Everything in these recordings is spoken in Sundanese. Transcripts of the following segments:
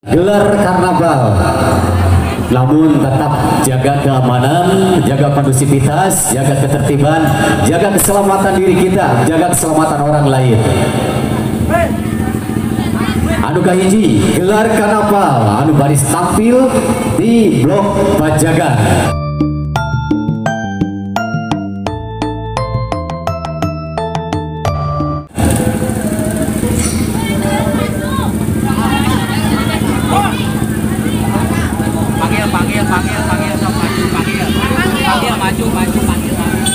Gelar karnaval, namun tetap jaga keamanan, jaga kondusivitas, jaga ketertiban, jaga keselamatan diri kita, jaga keselamatan orang lain. Anu kahiji gelar karnaval anu baris tampil di Blok Pajagan.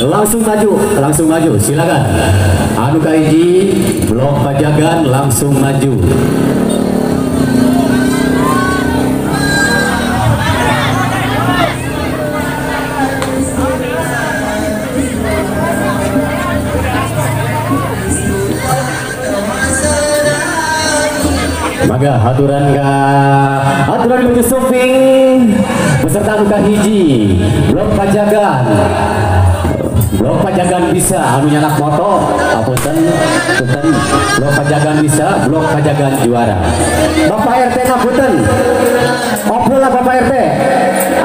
Langsung maju, silakan. Anu kahiji Blok Pajagan langsung maju. Maka aturan ka aturan menuju suping beserta anu kahiji Blok Pajagan. Blok Pajagan bisa anu nyanak moto apunten punten Blok Pajagan bisa, Blok Pajagan juara. Bapak RT ngapunten. Opeula Bapak RT.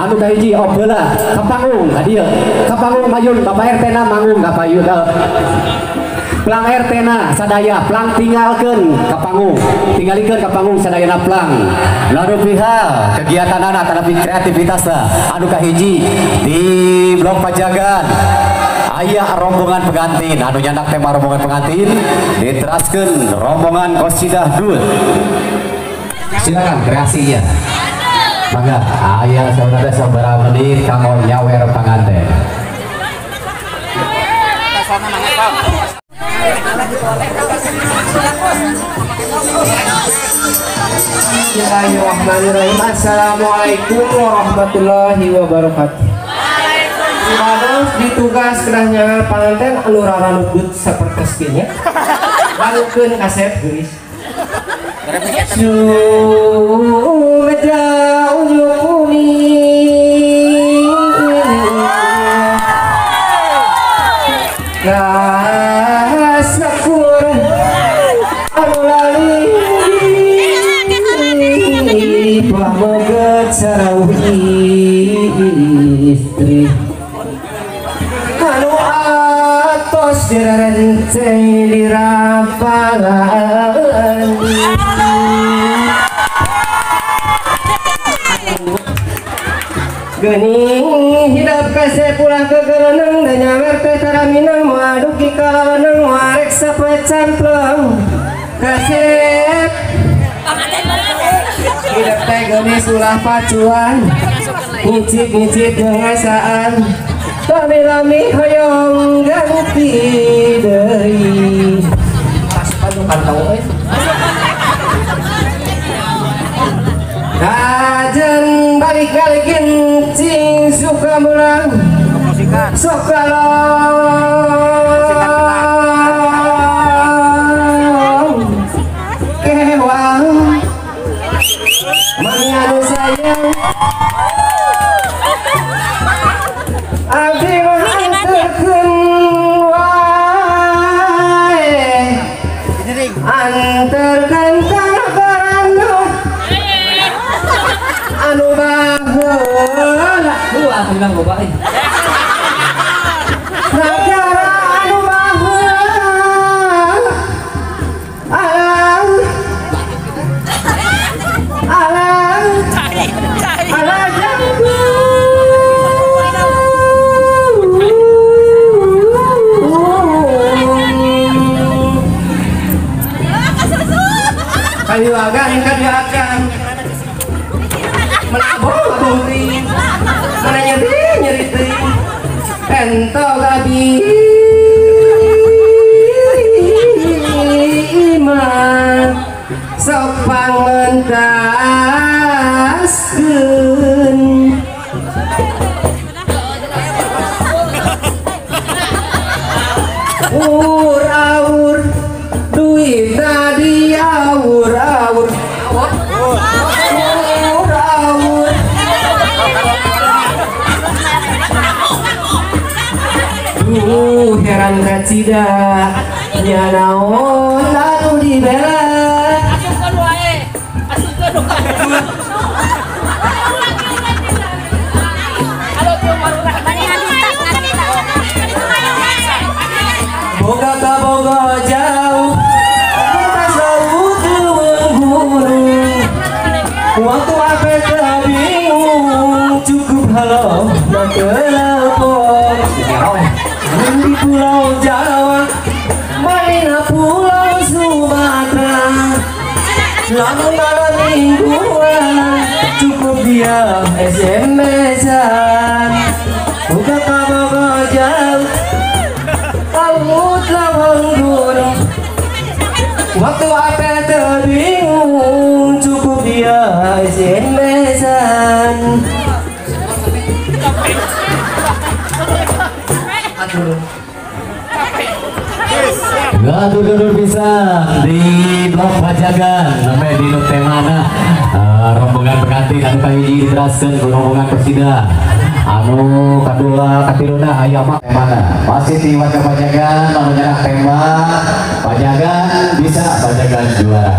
Anu kahiji opeula ka panggung ka dieu. Ka panggung mayun Bapak RT na manggung ka payun. Plang RT na sadaya plang tinggalkeun ka panggung. Tinggalikeun ka panggung sadayana plang. Lalu pihak kegiatan anak tetapi kreativitas lah anu kahiji di Blok Pajagan. Ayah rombongan pengantin anu nyandak tema rombongan pengantin diteraskeun rombongan qasidah dul. Silakan kreasinya. Mangga aya saudara sabaraha menit kanggo nyawer panganten. Bismillahirrahmanirrahim. Assalamualaikum warahmatullahi wabarakatuh. Supados ditugas kedah panganten anu raraludut sapertos kieu nya. Barukeun kasep geulis. Sumeja unyu kuning. Kasakur anu lali pamoget sarauh istri. Anu atos direnceng dirampalan. Geuning hidap kasep ulah kegeleneng da nyawer teh tara minang moal dugi ka warek sapoe campleng kasep hidap teh geulis ulah pacuan ngicip-ngicip jeung ngasaan lami-lami hoyong ganti deui. Pas padu kantong euy. Kajen balik-balik kencing suka mulang sok kalong kewang mami anu sayang abdi mah anterkeun wae anterkeun ka nagara anu baheula heuh bilang loba euy nagara anu baheula alang alang alang kaliwagan kaliwagan melabung labung mana nyeri nyeri teuing ento gabi iman sok pangentaskeun ur aur duit tadi aur aur aur aur. Duh heran kacida nya naon anu dibela. Asupkeun wae, asupkeun wae. Waktu apa bingung cukup halo dan telepon. Di Pulau Jawa, Marina Pulau Sumatera, lalu malam mingguan cukup dia SMS-an. Buka kamu jauh, laut lawang gunung. Waktu apa terbingung cukup dia SMS-an. Aduh. Aduh dulur pisan di blok Pajagan sampai di nu temana rombongan pengantin anu kahiji diteraskeun ku rombongan Persida anu kadua katiluna aya mah temana masih di warga Pajagan anu nyerah tema Pajagan bisa Pajagan juara.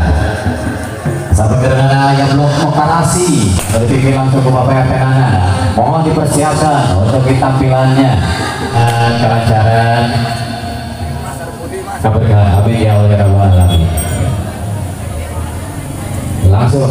Sabenerna aya blok Mokarasi berpikir langsung ke Bapak RT nana, mohon dipersiapkan untuk tampilannya dan kelancaran keberkahan. Amin ya Allah ya Rabbal alamin. Langsung